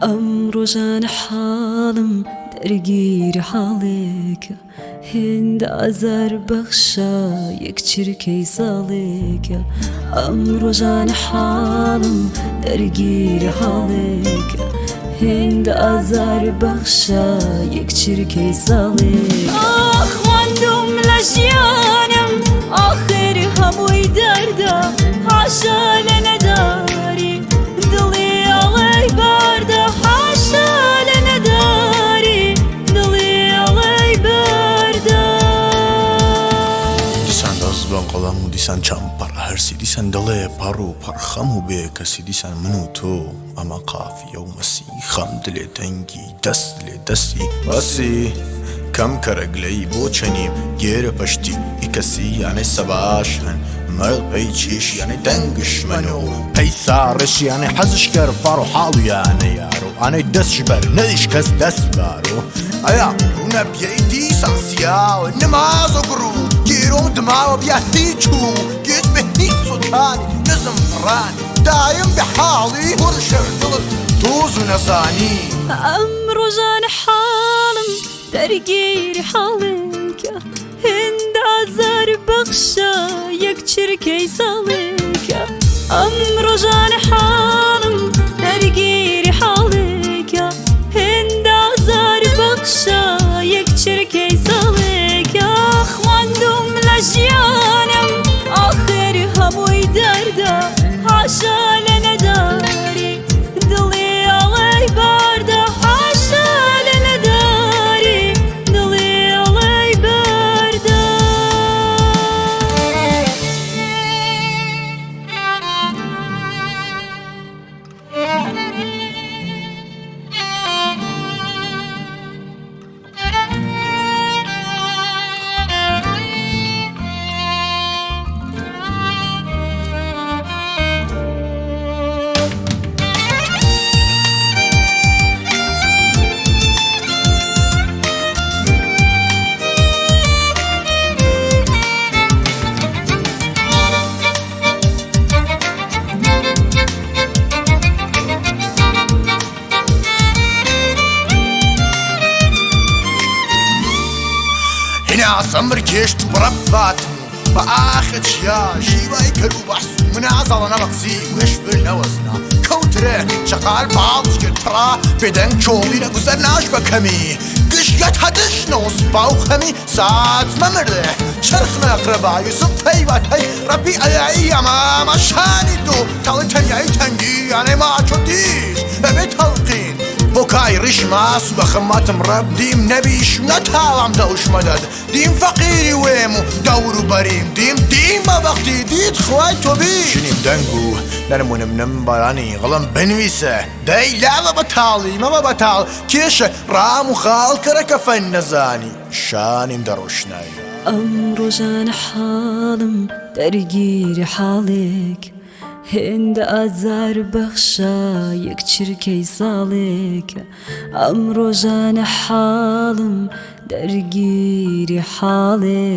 ئەم ڕۆژانە حاڵم دەرگیری حاڵێکە هێندە ئازار بەخشە یەک چرکەی ساڵێکە ئەم ڕۆژانە حاڵم دەرگیری حاڵێکە هێندە ئازار بەخشە یەک چرکەی ساڵێک ئاخ ماندووم لە ژیانم ئاخر هەمووی دەردە حاشا لە نەداری دڵی ئەڵێی بەردە حاشا لە نەداری دڵی ئەڵێی بەردە. دیسان دەست بە قەڵەم و دیسان چاوم پڕ هەرسی دیسان دڵێ پەڕ و پڕ خەم و بێ کەسی دیسان من و تۆ ئەمە قافیە و مەسی خەم دلێ تەنگی دەست لێ دەستی بەسی کەم کەرە گلەیی بۆ چەنیم گێرە پەشتی ئی کەسی یانێ سەباش هەن مەرڵ پەی چیش یانێ دەنگش مەنۆ پەی ساڕێش یانێ حەزش کەر فاڕ و حاڵ یانێ یارۆ ئانێ دەسش بەر نەیش کەس دەس بارۆ ئەیا ڕوونە بیەی دیسان سیاوە نماز و گڕ و گیرۆم دماوە بیا هیچ و گیچ بە هیچ سوتانی نزم فڕانی دایم بە حاڵی ورشە دڵت تۆز و نەزانی. ئەم ڕۆژانە حاڵم دەرگیری حاڵێکە هێندە ئازار بەخشە یەک چرکەی ساڵێکە ئەم ڕۆژانە حاڵم دەرگیری حاڵێکە هێندە ئازار بەخشە یەک چرکەی ساڵێکە خواندوم لە ژیانم ئاخر هەمووی دەردە حاشا لە نەداری دڵی ئەڵێی بەردە حاشا لە نەداری دڵی ئەڵێی بەردە. هنا سەمر کێشت و بڕەباتم بە ئاخە چیا ژیوای کەر و بەحس و منازەڵە نەبەقسی وش بر نەوەزنا کەوترێ چەقال باڵش کرد پڕا بێدەنگ چۆڵی لە گوزەر ناش بە کەمی گشت هەدش نەوەسپا و خەمی سات مەمردێ چرخ نەقرەبا یوسف پەیوەتەی ڕەبی ئەیایی ئەمامە شانی دۆ تاڵی تەنیایی تەنگی یانێ ماچۆ دیش بەبێ تەڵقین بۆ کای ڕیش ماس بە خەماتم ڕەب دیم نەبیش نەتاوام دەوش مەدەد دیم فەقیری وێم و دەور و بەریم دیم دیم بە بەختی دیت خوای تۆ بی ژنیم دەنگ و نەرم و نمنم بارانی غڵم بنویسە دەی لاوە بەتاڵی مەبە بەتاڵ کێشە ڕام و خاڵ کەرە کەفەن نەزانی شانیم دەڕۆشنایی. ئەم ڕۆژانە حاڵم دەرگیری حاڵێک هێندە ئازار بەخشە یەک چرکەی ساڵێکە ئەم ڕۆژانە حاڵم دەرگیری حاڵێ.